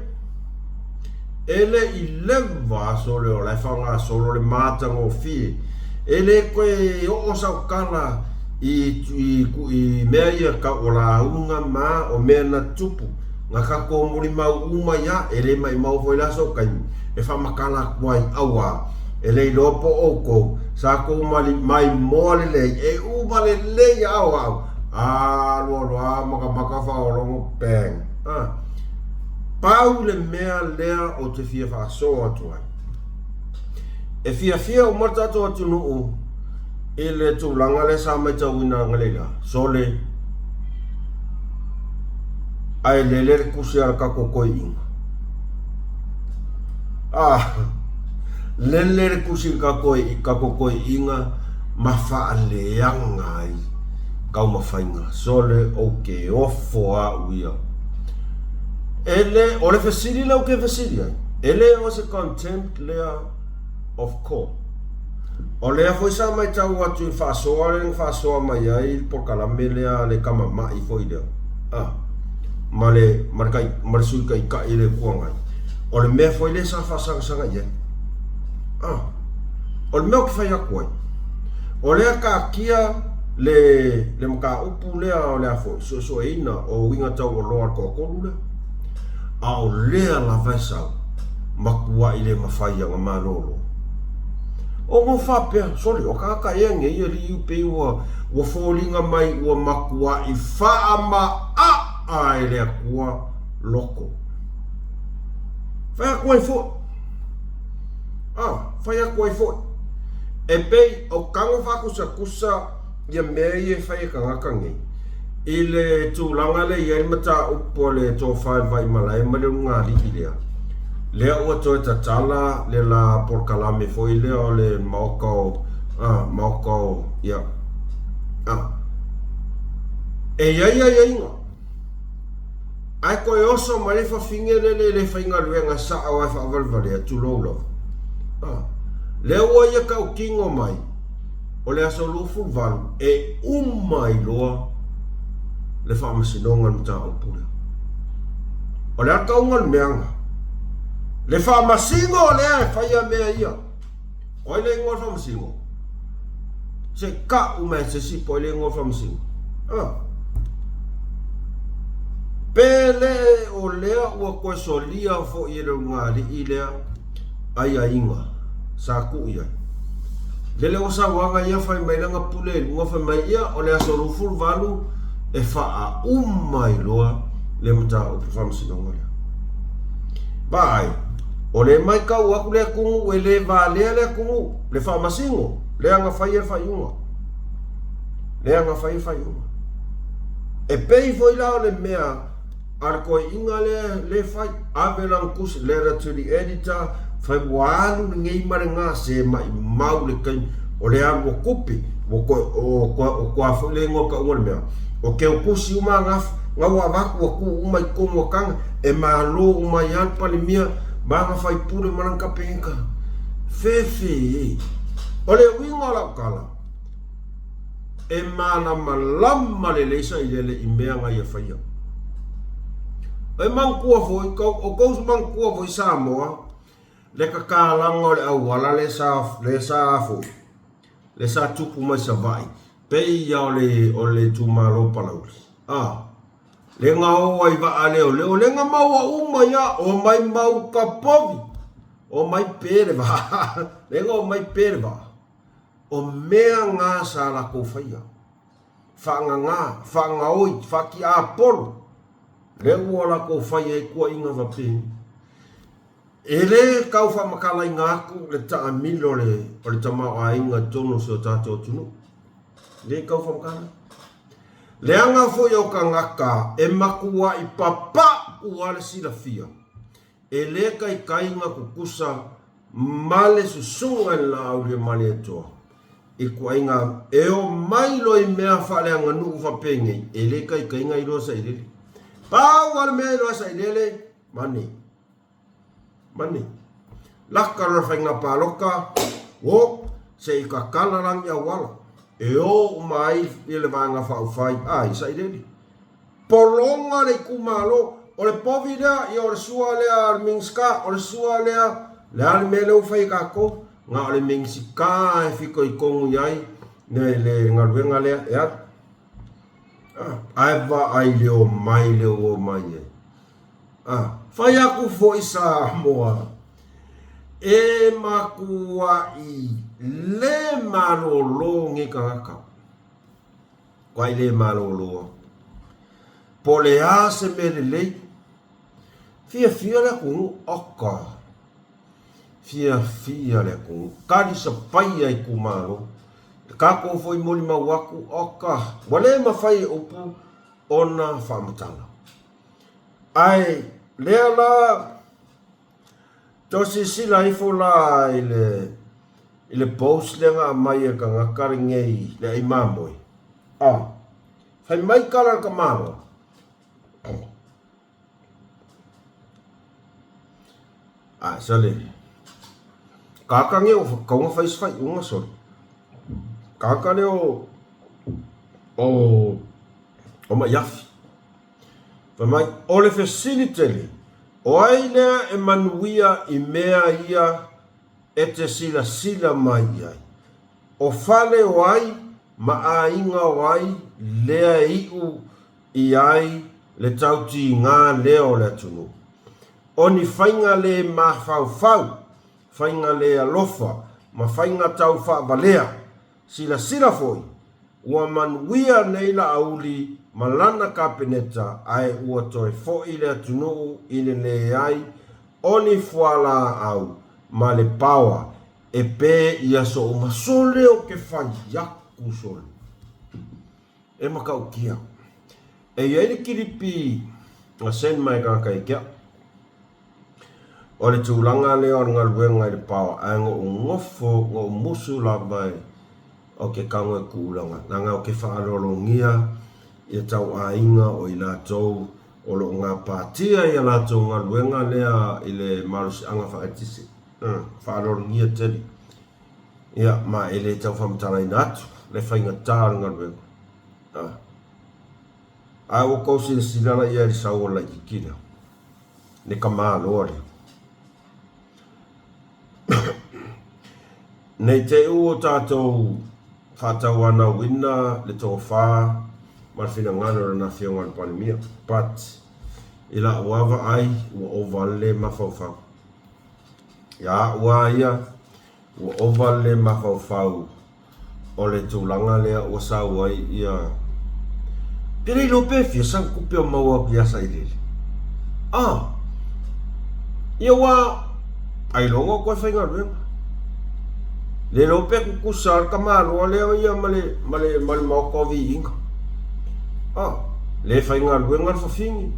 E le i leva aso lea o la e faagasolo le matagofie. E le toe oo sau tala i, i, i mea ia tau o lauga ma o mea na tupu. Na tatou molimau uma ia, e le maimau foi la sou taimi e faamatala atu ai, auā, e le iloa po o outou sa tou maimoa lelei, e uma lelei a o au, alu alu lava matamata faalogo, bang. Ah. Pau le mea lea ou te fia faasoa atu ai. E fiafia uma le tatou atunuu i le tulaga lea sa matauina analeila, sole, ae lele le tusi a le tatou toeaina. Ah, lele le tusi i le tatou toeaina ma faaleaga ai taumafaiga. Sole, ou te ofo au ia. E le, o le fesili lea ou te fesili ai, e le o se contempt lea of court? O lea foi sa matau atu i le faasoa lea na faasoa mai ai le polokalame lea a le tama ma'i foi lea, a, ma le, ma le, ma le Sui Taitai o le Itu Agai, o le mea foi lea sa faasagasaga i ai. A, o le mea ou te fai atu ai, o lea taatia le, le mataupu lea o le a foi, suesueina o uiga taualoa a le toatolu lea, a o lea lava e sau, matuai le mafai ana malolo. Ona faapea, sole, o tagata ea nei alii pei ua, ua foliga mai ua matuai faamaaa e le Atua loko. Fai atu ai foi, a, fai atu ai foi, e pei o tago faakusakusa ia mea ia e fai e tagata nei, i le tulaga lea e i ai le mataupu a le Tofa i le Vaimalae ma le Ulugalii lea, lea ua toe tatala le la polokalame foi lea o le Maota o, a, Maota o, ia, a. E i ai aiaiga, ae toe oso mai le fafine lele e le faigaluega sao ae faavalevalea, tulou lava. A, lea ua ia tautino mai, o le aso 28 e uma ai loa le faamasinoga o le mataupu lea. O le a tauga o le mea na? Le faamasino lea e faia mea ia. O ai le igoa o le faamasino? Se i kau mai se isi po o ai le igoa o le faamasino. Ah. Pe le o lea ua toe solia foi e le ulugalii lea aiaiga sa tuu i ai. Lele ua sauaga ia fai mai lana pule i luga fai mai ia o le aso 28 e faauma ai loa le mataupu faamasinoga lea. Vaai, o le maitau atu le atunuu e le valea le atunuu, le faamasino, lea na faia le faaiuga. Lea na faia le faaiuga. E pei foi la o le mea A le toeaina lea le fai, ave lana tusi, letter to the editor, fai ua alu lenei ma lena, se maimau le taimi, o le alu o tupe, ua toe, o, o toa foi le igoa tauga o le mea, o teu tusi uma na, na ua avatu ua tuu uma i totonu o taga, e malo uma ai lava le Palemia ma ana faipule ma lana Kapeneta. Fefe e. O le uiga o lau tala, E malamalama lelei sailele i mea na ia faia. E manatua foi, o tou manatua foi Samoa, le tatalaga o le auala le sa, le sa foi, le sa tupu mai Savaii, pei ia o le, o le itumalo o Palauli. A, le na o ai vaa leoleo, le na maua uma ia, omai mau ka povi, omai pe le vaa, le na omai pe le vaa. O mea ngā sa lakou faia, faangagā, faangaoi, faatiapolo. Lea ua lakou fai ai kuaiga faapeni. E le tau faamatalaina atu le taamilo o le tamaoaiga i totonu o si o tatou atunuu. E le tau faamatala. Leaga foi o tagata e matuai papau lava le silafia, e le taitai ona tutusa ma le susuga i le Laauliamalietoa i tuaiga e omai loa i mea faaleaganuu faapenei, e le taitai ona iloa sailele. Pau lava le mea e iloa sailele, money. Money. Laka loa le faiga palota, o, se i tatala la ni auala e o uma ai le Vaega Faaupufai, ai, sailele. Pologa le itumalo, o le povi lea, ia o le sua lea a le Minisita, o le sua lea, le a le mea lea ua fai e tatou, na o le Minisita e fitoitonu i ai le galuega lea e alu. Ae vaai i le omai lea ua omai ai. Fai atu foi Samoa, e matuai le malolo nei tagata. Matuai le malolo. Po o le a se mea lelei, fiafia le atunuu, oka, fiafia le atunuu, talisapaia itumalo. Le tatou foi molimau atu, oka, ua le mafai e upu ona faamatala. Ae lea la, toe silasila ifo la i le i le post lea na aumai e le tagata lenei le ai mamoe, a fai mai tala a le tamaloa, a sole, tagata nei ua tatau ona fai se faaiuga sole, tagata lea o o Maiafi. Fai mai, o le fesili tele, o ai lea e manuia i mea ia e te silasila mai i ai? O fale o ai ma aiga o ai lea e iu i ai le tautigā lea o le atunuu? O ni faiga le mafaufau, faiga le alofa ma faiga tau faavalea Silasila foi, ua manuia nei Laauli ma lana Kapeneta ae ua toe foi le atunuu i le leai o ni fualaau ma le paoa e pe i aso uma. Sole o ke fai aku sole. E matautia. E i ai le kilipi na send mai e tagata ia te au. O le tulaga lea o le galuega i le paoa, ae na ou nofo, na ou musu lava e o ke tago e kuulaga, leaga o ke faaaloalogia ia tauaiga o i latou o lo o gapatia i a latou galuega lea i le malosiaga faaeletise. Faaaloalogia tele. Ia, ma e le tau faamatalaina atu le faigata o le galuega. Ae ua tou silasila la i ai i le sau o le laitiiti lea, le tamaloa lea. Ne i te i ua tatou faatauanauina le tofa ma le finagalo o lana Afioga i le Palemia, but i la'u lava vaai ua ova le le mafaufau. Ia a'u lava ia, ua ova le le mafaufau o le tulaga lea ua sau ai ia Pe le iloa pe fia sana tupe o maua atu ia Sailele. Ah! Ia ua ailoga o toe faigaluega. Le iloa pe tutusa le tamaloa lea ia ma le, ma le, ma le maota o viiga. Ah! Le faigaluega le fafine.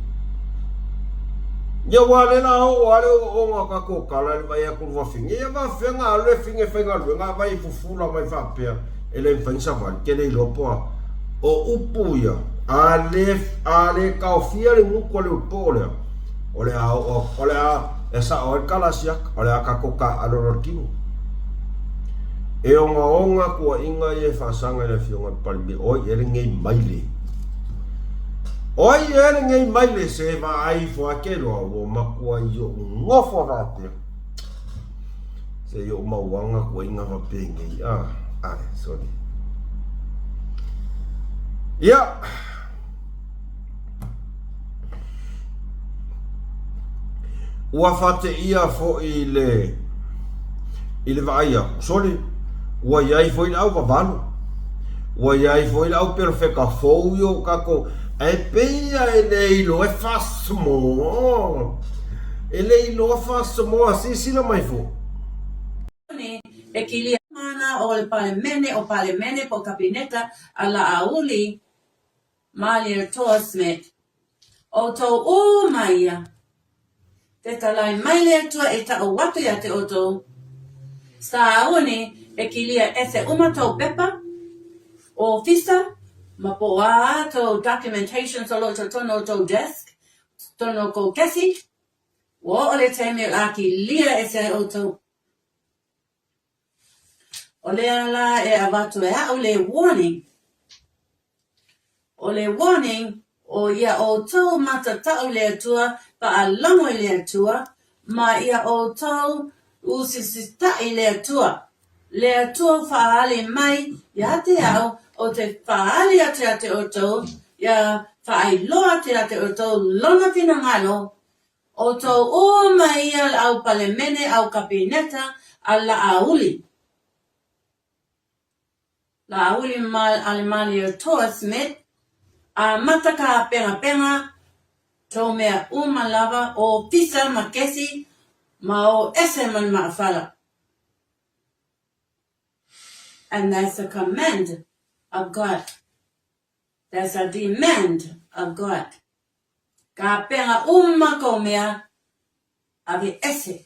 Ia aua o lea la oo lava le ooooga o tatou tala i le vaai atu i le fafine. Ia faafefea ona alu le fafine e faigaluega a vai e fufula mai faapea e le mafai ona savali. Ke le iloa po o a. O upu ia, a le, a le taofia le gutu a le ulupo lea, o le a oo atu, o le a, e sao ai le tala a siaka, o le a tatou taaalo loa le tino. E ogaoga tuuaiga ia e faasaga i le Afioga i le Palemia, o ai ea lenei maile? O ai ea lenei maile se vaai ifo a ke loa ua matua i oʻu nofo faapea. Se i oʻu mauaga tuuaiga faapenei. Ah, ai, sorry. Ia. Ua faateia foi i le i le vaai atu, sole, ua i ai foi le auvavalo. Ua i ai foi le au perofeta fou i o tatou, ae pei a e le iloa e faa-Samoa. E le iloa faa-Samoa, silasila mai foi. E kilia mana o le Palemene, o Palemene po o Kapeneta a Laauli Malietoa Smith. Outou uma ia. Fetalai mai le Atua e taʻu atu ia te outou. Sauni e kilia ese uma tou pepa, ofisa, ma po o a tou documentations o lo o totonu o tou desk, totonu o kou kesi, ua oo le taimi o le a kilia ese ai outou. O lea la e avatu e aʻu le warning. O le warning, o ia ʻoutou matataʻu i le Atua, faalogo i le Atua, ma ia ʻoutou usisitaʻi i le Atua. Le Atua faaali mai iā te aʻu, o te faaali atu iā te ʻoutou, ia faailoa atu iā te ʻoutou lona finagalo ʻOutou uma ia le au palemene, au kapineta, a Laauli. Laauli Alemalietoa Smith, a mata ka pengapenga, tou mea uma lava, ofisa ma kesi, ma o ese ma le maafala. And that's a command of God. That's a demand of God. Ka penga uma kou mea, ave ese.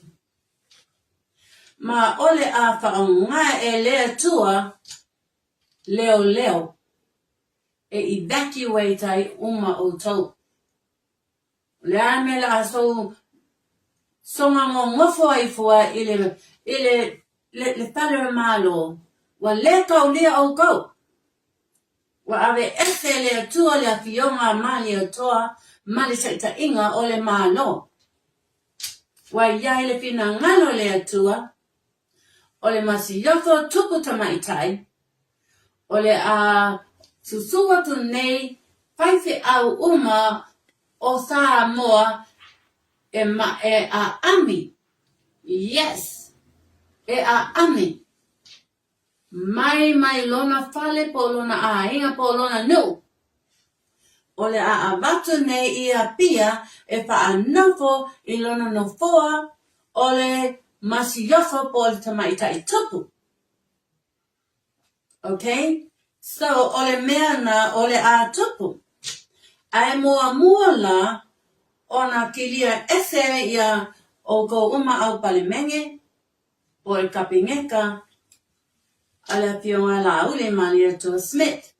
Ma ole a whaongae e le Atua leoleo e evacuate ai uma outou. O le a mea le a sou songa ngongofo ai fua i le i le le le fale o le Malo, ua le kaulia outou. Ua ave ese e le Atua le Afioga a Malietoa ma le taitaiga o le Malo. Ua i ai le finagalo o le Atua, o le masiofo tupu tamaitai, o le a susū atu nei faifeau uma o Samoa e ma e aami, yes, e aami Mai mai lona fale po o lona ʻāina po o lona nuʻu. O le a avatu nei i Apia e faanofo i lona nofoa o le masiofo po o le tamaitai tupu. Ok? So, o le mea na o le a tupu. Ae muamua la ona kilia ese ia ʻoukou uma au palemene, o le Kapeneta a le Afioga Laauli Malietoa Smith.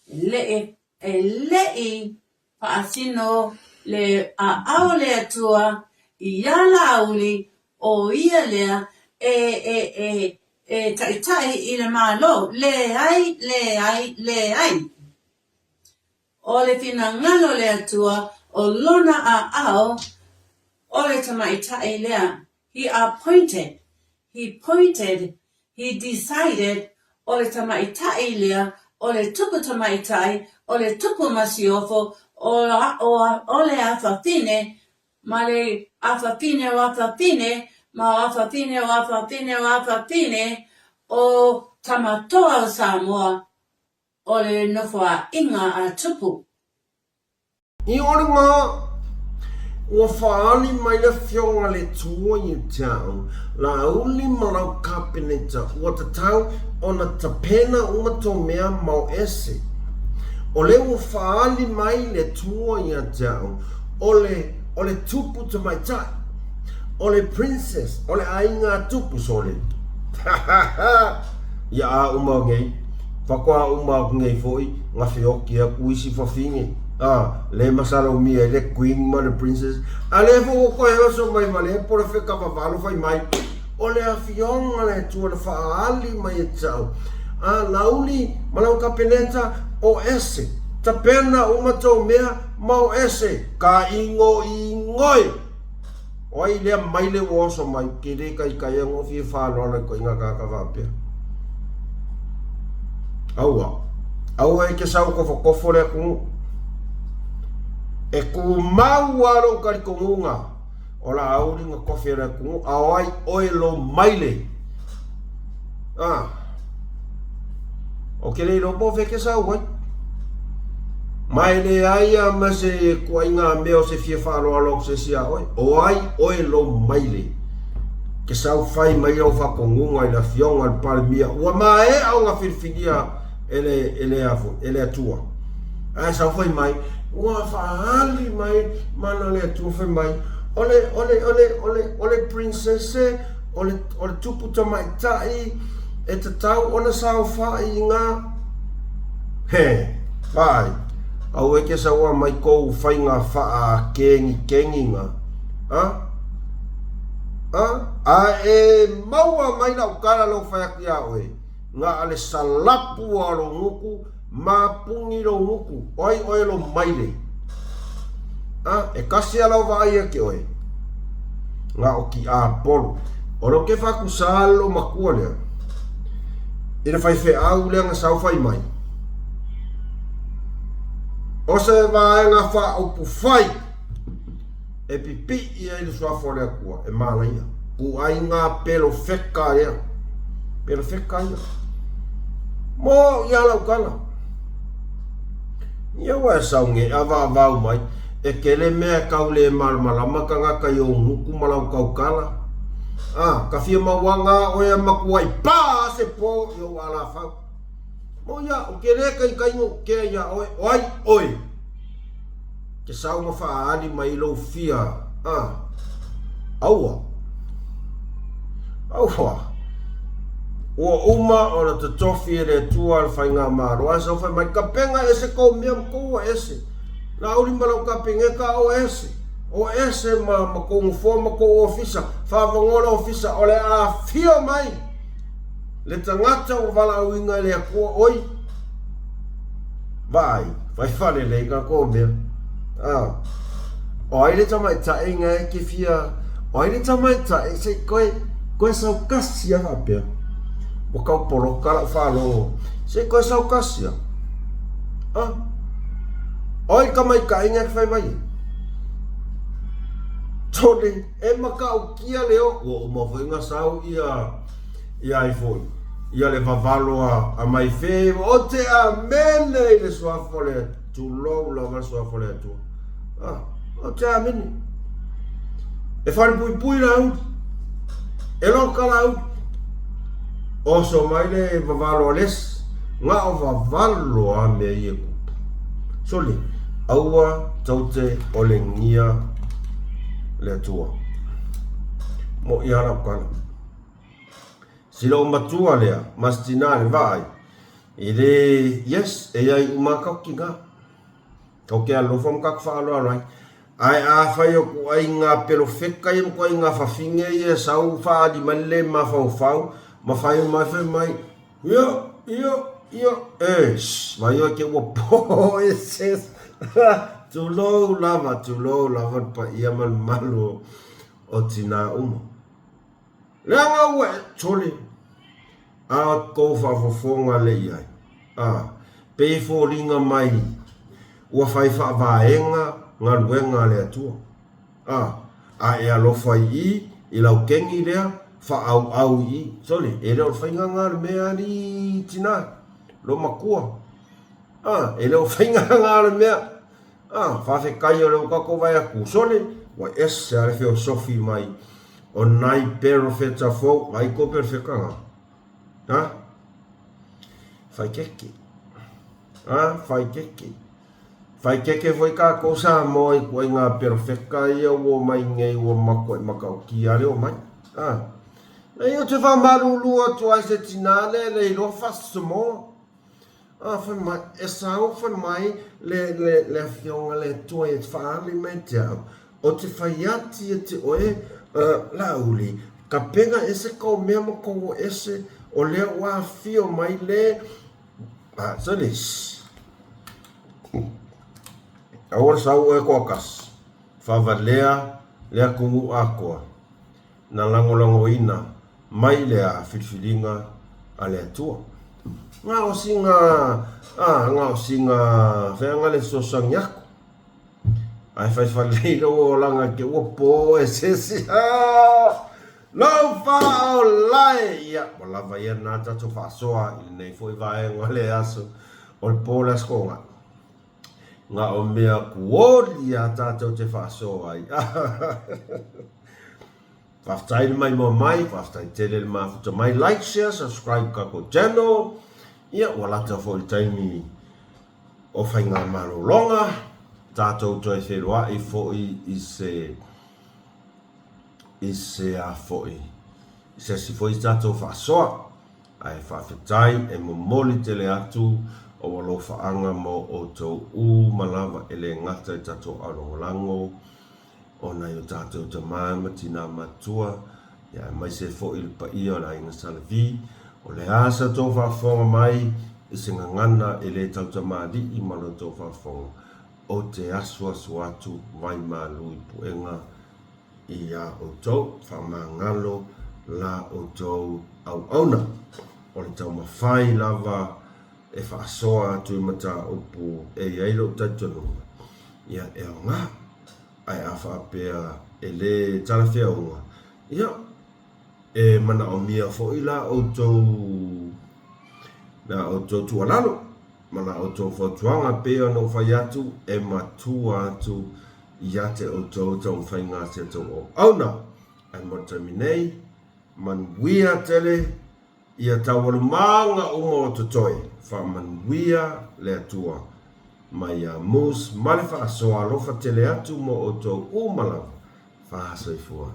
E e leʻi faasino le ʻaʻao le Atua iā Laauli ʻo ia lea e e e e taʻitaʻi i le Malo, leai, leai, leai. O le finagalo le Atua, o lona ʻaʻao, o le tamaitai lea. He appointed, he pointed, he decided, o le tamaitai lea, o le tupu tamaitai, o le tupu masiofo, o, o, o le afafine, ma le afafine o afafine, ma o afafine o afafine o afafine, o Tamatoa o Samoa, O le nofoaʻiga a Tupu. I Oregon, ua faaali mai le Afioga le Atua ia te au, Laauli ma lau Kapeneta, ua tatau ona tapena uma tou mea mao ese. O lea ua faaali mai le Atua ia te au, o le, o le tupu tamaitai, o le princess, o le aiga a tupu, sole. Ha ha ha! Ia a uma nei. Faatoa uma atu nei foi na feoti atu isi fafine, a, le masalomia ai le Queen ma le Princess, a lea foi ua toe oso mai ma lea polofeta vavalo fai mai, o le Afioga le Atua na faaali mai e te au, a Lauli ma lau Kapeneta, o ese, tapena uma tou mea ma o ese, ka ingoingoi! O ai lea maile ua oso mai, ke le kaikai a ngofie faaaloalo i koiga kāka faapea. Aua. Aua e ke sau kofokofo le atunuu. E kumau a lou talitonuga o la auli na kofi e le atunuu, a o ai oe lou maile. Ah. O ke le iloa po o fea ke sau ai. Ma e leai a ma se kuaiga mea o se fia faaaloalo aku se isi iā oe. O ai oe lou maile ke sau fai mai lau faatonuga i le afioga i le Palemia ua maea ona filifilia e le, e le, a foi, e le Atua. Ae sau fai mai, ua faaali mai mana o le Atua fai mai, o le, o le, o le, o le, o le princesse, o le, o le tupu tamaitai e tatau ona saofai i ngā He, vaai, aua e ke saua mai kou faiga faakengikengiga, a? A? A e maua mai lau tala lou fai atu iā oe, nga a le salapu a lou gutu Ma puni lou gutu, o ai oe lou maile? A, e kasi a lau vaai ia ke oe. Nga o ki Apolo. O lou ke whakusa le lou matua lea. I le faifeau lea nga sau fai mai. O se vaega faaupufai e pipii ai le suafa o le Atua, e manaia. Kuai ngā pelofeka ia. Pelofeka ia. Mo ia lau tala. Ia ua e sau nge a vaavau mai, e kele mea e kau le malamalama tagata i ou nguku ma lau tautala. A, ka fia mauaga oe a makuai pa se po i ou alafau. Mo ia, o ke le kaikaingo kea ia oe, o ai oe? Ke sau ma faaali mai lou fia a aua aua ua uma ona totofi e le Atua le faigamalo ae sau fai mai kapega ese kou mea ma kou ua ese Laauli ma lau kapeneta o ese o ese ma ma kou nofoa ma kou ofisa faavanoa le ofisa o le a afio mai le tagata ua valaauina e le Atua oi Vaai, fai faalelei ka kou mea. Ah. O ai le tamaitai nga e ke fia, o ai le tamaitai, se koe, koe saukasi a faapea. Ua kau poloka lau faalogo. Se koe saukasi a. Ah. O ai tamaitai nga e ke fai mai e. Tole, e makaukia le o, ua uma foi nga sau ia, ia ai foi, ia le vavalo a, a mai fe, o te amene i le suafa o le, tulou lava le suafa o le Atua. Ah, o te amene. E falepuipui la uli, e loka la uli. Oso mai le vavalo a lesi, nga o vavalo a mea ia kupu. Sole, aua tou te olegia le Atua. Mo ia lau kala. Si lou matua lea, ma si tinā le vaai, e le, yes, e iai uma kau ki ngā. Kau ke alofa ma kaku whaaloalo ai. Ae afai o ku ai ngā perofeka ia ma ku ai ngā whawhinge ia sau whaali mai le mafaufau, ma whai mai whai mai, io, io, io, e, shh, vai oi ke ua po e ses, tulou lava, tulou lava le paia ma le malu o tinā uma. Leaga ua e tole a kou faafofoga le i ai, a, pei e foliga mai ua fai faavaega galuega a le Atua, a, a e alofa i i, i lau kengi lea, faaauau i i. Sole, e le o le faiga ga le mea alii tina, lo makua, a, e le o faiga ga le mea, a, faafetai o lea ua tatou vae atu, sole, ua ese a le feosofi mai O nai perofeta fou, ai ko perofeta nga. Ha? Whai keke. Ha? Whai keke. Whai keke foi kākou Samoa i koe ngā perofeka ia ua mai nei ua mako e makau ki a leo mai. Ha? Nei o te whamaruru atu ai se tinā le le iloa fast Samoa. A fai mai, e sau fai mai le, le, le afioga le Atua e whaali mai te au. O te whai ati e te oe, uh, Laauli, ka penga ese kou mea ma kou o ese, o lea ua afio mai le, ah, sorry, aua le sau oe koakas, whawalea le atunuu atoa. Na lagolagoina mai lea filifiliga a le Atua. Gaosiga, a, gaosiga feaga le fesoasoani aku. Ae faifalei lou olaga ke ua po e se isi. Ha! Lou faaola e! Ia, ua lava ia lena tatou faasoa i lenei foi vaega o le aso, o le po o le Aso Toonai. Na o mea kuoli a tatou te faasoa ai. Faafetai le maimoa mai, faafetai tele le mafuta mai. Like, share, subscribe tatou channel. Ia, ua lata foi le taimi o faigamalologa, tatou toe feiloai foi i se i se a foi, i se isi foi tatou faasoa. Ae faafetai e momoli tele atu ou alofaaga mo outou uma lava e le gata i tatou aulagolago o nai o tatou tama ma tina matutua, ia aemaise foi le paia o le aiga Salavi. O le a sa outou faafofoga mai i se gagana e le tautamalii ma lo outou faafofoga, ou te asuasu atu vaimalu i puega iā outou, faamagalo la outou auauna. O le taumafai lava e faasoa atu i mataupu e i ai lou talitonuga, ia e aoga. Ae a faapea e le talafeauga, ia, e manaomia foi la outou, la outou tuualalo ma la outou fautuaga, e pei ona ou fai atu, e matua atu ia te outou taumafaiga a si a outou auauna. Ae mo le taimi nei, manuia tele ia taualumaga uma o totoe, faamanuia le Atua mai ia Moose ma le faasoa alofa tele atu mo outou uma lava. Faasoifua.